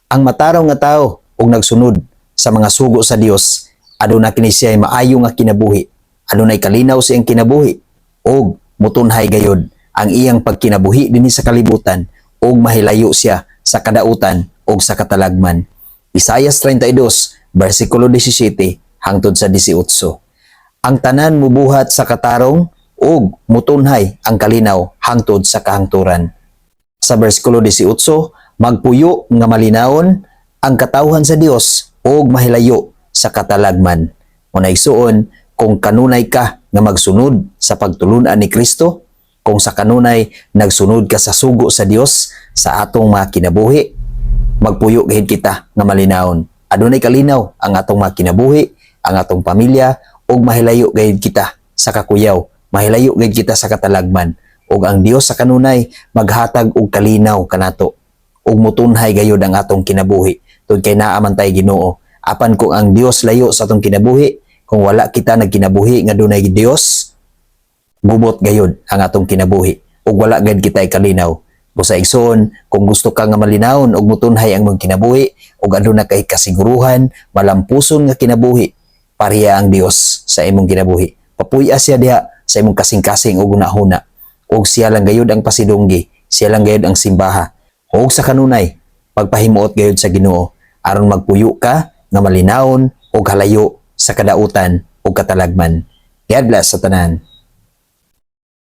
Ang matarong nga tao og nagsunod sa mga sugo sa Dios, aduna kini siya maayo nga kinabuhi. Adunay kalinaw sa iyang kinabuhi og mutunhay gayod ang iyang pagkinabuhi dinhi sa kalibutan ug mahilayo siya sa kadautan ug sa katalagman. Isayas 32 bersikulo 17 hangtod sa 18. Ang tanan mubuhat sa katarong ug mutunhay ang kalinaw hangtod sa kahangturan. Sa bersikulo 18, magpuyo nga malinawon ang katawhan sa Dios ug mahilayo sa katalagman. Mao na, igsuon, kung kanunay ka nga magsunod sa pagtulunan ni Kristo, kung sa kanunay nagsunod ka sa sugo sa Dios sa atong mga kinabuhi, magpuyo gayud kita nga malinawon. Adunay kalinaw ang atong mga kinabuhi, ang atong pamilya, ug mahilayo gayud kita sa kakuyaw, mahilayo gayud kita sa katalagman. Ug ang Dios sa kanunay maghatag og kalinaw kanato ug mutunhay gayud ang atong kinabuhi tungod kay naa man tay Ginoo. Apan kung ang Dios layo sa atong kinabuhi, kung wala kita nagkinabuhi nga dunay Dios, gubot gayud ang atong kinabuhi ug wala gayud kita kalinaw. Busa, igsoon, kung gusto ka nga malinawon ug mutunhay ang imong kinabuhi ug aduna kay kasiguruhan, malampuson nga kinabuhi, pareha ang Dios sa imong kinabuhi. Papuy-a siya diha sa imong kasing-kasing ug hunahuna ug siya lang gayud ang pasidunggi, siya lang gayud ang simbaha. Ug sa kanunay, pagpahimuot gayud sa Ginoo aron magpuyo ka nga malinawon ug halayo sa kadautan ug katalagman. God bless sa tanan.